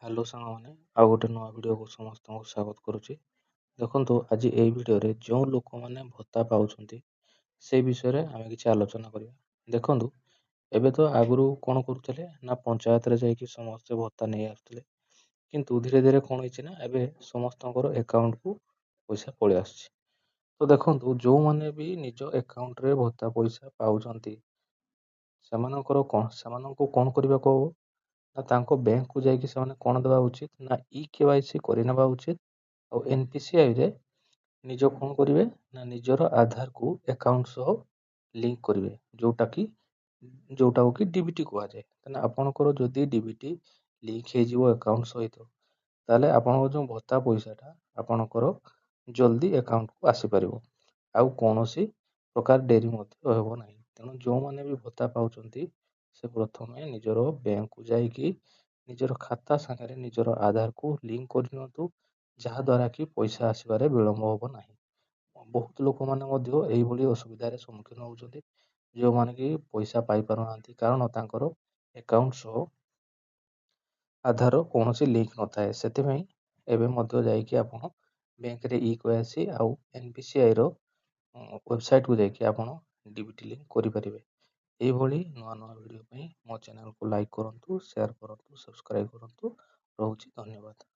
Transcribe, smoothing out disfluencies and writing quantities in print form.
Hello ସାଙ୍ଗମାନେ, ଆଉ ଗୋଟେ ନୂଆ ଭିଡ଼ିଓକୁ ସମସ୍ତଙ୍କୁ ସ୍ୱାଗତ କରୁଛି। ଦେଖନ୍ତୁ, ଆଜି ଏଇ ଭିଡ଼ିଓରେ ଯେଉଁ ଲୋକମାନେ ଭତ୍ତା ପାଉଛନ୍ତି ସେଇ ବିଷୟରେ ଆମେ କିଛି ଆଲୋଚନା କରିବା। ଦେଖନ୍ତୁ, ଏବେ ତ ଆଗରୁ କ'ଣ କରୁଥିଲେ ନା ପଞ୍ଚାୟତରେ ଯାଇକି ସମସ୍ତେ ଭତ୍ତା ନେଇ ଆସୁଥିଲେ, କିନ୍ତୁ ଧୀରେ ଧୀରେ କ'ଣ ହେଇଛି ନା ଏବେ ସମସ୍ତଙ୍କର ଆକାଉଣ୍ଟକୁ ପଇସା ପଳେଇ ଆସୁଛି। ତ ଦେଖନ୍ତୁ, ଯେଉଁମାନେ ବି ନିଜ ଆକାଉଣ୍ଟରେ ଭତ୍ତା ପଇସା ପାଉଛନ୍ତି, ସେମାନଙ୍କର କ'ଣ ସେମାନଙ୍କୁ କ'ଣ କରିବାକୁ ହେବ ନା ତାଙ୍କ ବ୍ୟାଙ୍କକୁ ଯାଇକି ସେମାନେ କ'ଣ ଦେବା ଉଚିତ ନା ଇ-KYC କରିନେବା ଉଚିତ। ଆଉ NPCIରେ ନିଜ କ'ଣ କରିବେ ନା ନିଜର ଆଧାରକୁ ଆକାଉଣ୍ଟ ସହ ଲିଙ୍କ କରିବେ, ଯେଉଁଟାକୁ କି DBT କୁହାଯାଏ। କାହିଁକିନା ଆପଣଙ୍କର ଯଦି DBT link ହେଇଯିବ ଆକାଉଣ୍ଟ ସହିତ, ତାହେଲେ ଆପଣଙ୍କ ଯେଉଁ ଭତ୍ତା ପଇସାଟା ଆପଣଙ୍କର ଜଲ୍ଦି ଆକାଉଣ୍ଟକୁ ଆସିପାରିବ ଆଉ କୌଣସି ପ୍ରକାର ଡେରି ମଧ୍ୟ ହେବ ନାହିଁ। ତେଣୁ ଯେଉଁମାନେ ବି ଭତ୍ତା ପାଉଛନ୍ତି, ସେ ପ୍ରଥମେ ନିଜର ବ୍ୟାଙ୍କକୁ ଯାଇକି ନିଜର ଖାତା ସାଙ୍ଗରେ ନିଜର ଆଧାରକୁ ଲିଙ୍କ କରିନିଅନ୍ତୁ, ଯାହାଦ୍ୱାରା କି ପଇସା ଆସିବାରେ ବିଳମ୍ବ ହେବ ନାହିଁ। ବହୁତ ଲୋକମାନେ ମଧ୍ୟ ଏଇଭଳି ଅସୁବିଧାରେ ସମ୍ମୁଖୀନ ହେଉଛନ୍ତି, ଯେଉଁମାନେ କି ପଇସା ପାଇପାରୁନାହାନ୍ତି, କାରଣ ତାଙ୍କର ଆକାଉଣ୍ଟ ସହ ଆଧାରର କୌଣସି ଲିଙ୍କ ନଥାଏ। ସେଥିପାଇଁ ଏବେ ମଧ୍ୟ ଯାଇକି ଆପଣ ବ୍ୟାଙ୍କରେ ଇ-KYC ଆଉ NPCIର ୱେବସାଇଟ୍କୁ ଯାଇକି ଆପଣ DBT link କରିପାରିବେ। ଏଇଭଳି ନୂଆ ନୂଆ ଭିଡ଼ିଓ ପାଇଁ ମୋ ଚ୍ୟାନେଲକୁ ଲାଇକ୍ କରନ୍ତୁ, ସେୟାର କରନ୍ତୁ, ସବସ୍କ୍ରାଇବ୍ କରନ୍ତୁ। ରହୁଛି, ଧନ୍ୟବାଦ।